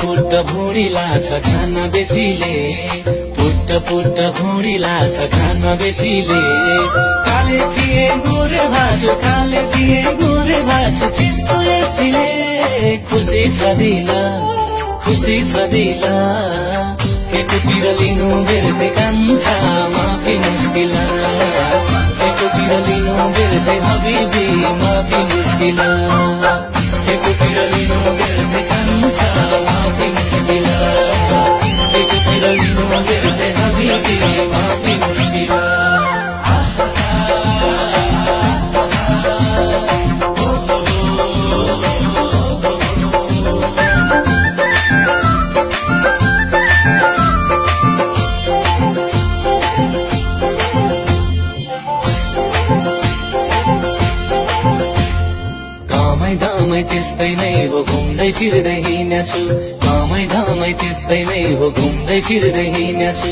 पुट्ट भुँडी लाछ खाना बेसीले, पुट्ट भुँडी लाछ खाना बेसीले। काले थिए गोरे भाछु, काले थिए गोरे भाछु, चिसो एसीले खुसी छ दिला, खुसी छ दिला। एकोतिर लिनु बेर्थे कान्छा माफी मुस्किला, एकोतिर लिनु बेर्थे हबिबी माफी मुस्किला, एकोतिर लिनु बेर्थे कान्छा माफी मुस्किला, एकोतिर लिनु बेर्थे हबिबी माफी मुस्किला। कमाइ त्यस्तै नै हो घुम्दै फिर्दै हिँड्छु, कमाइ धमाइ त्यस्तै नै हो घुम्दै फिर्दै हिँड्छु।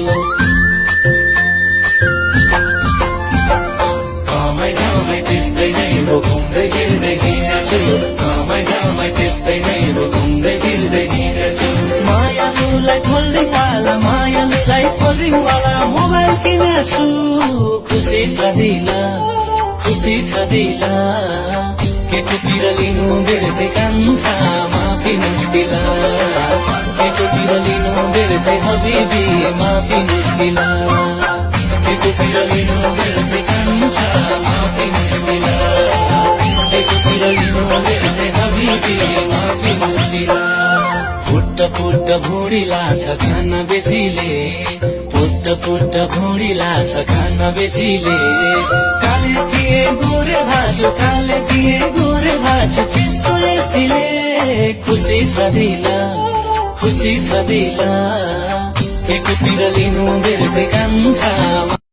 कमाइ धमाइ त्यस्तै नै हो घुम्दै फिर्दै हिँड्छु, कमाइ धमाइ त्यस्तै नै हो घुम्दै फिर्दै हिँड्छु। मायालुलाई फोल्डिङ वाला, मायालुलाई फोल्डिङ वाला मोबाइल किनेछु, खुसी छ दिला, खुसी छ दिला। एकोतिर लिनु बेर्थे कान्छा माफी मुस्किला, एकोतिर लिनु बेर्थे हबिबी माफी मुस्किला, एकोतिर लिनु बेर्थे कान्छा माफी मुस्किला, एकोतिर लिनु बेर्थे हबिबी माफी मुस्किला। पुट्ट भुँडी लाछ खाना बेसीले, पुट्ट भुँडी लाछ खाना बेसीले। काले थिए गोरे भाछु, काले थिए गोरे भाछु, चिसो एसीले खुसी छ दिला, खुसी छ दिला। एकोतिर लिनु बेर्थे कान्छा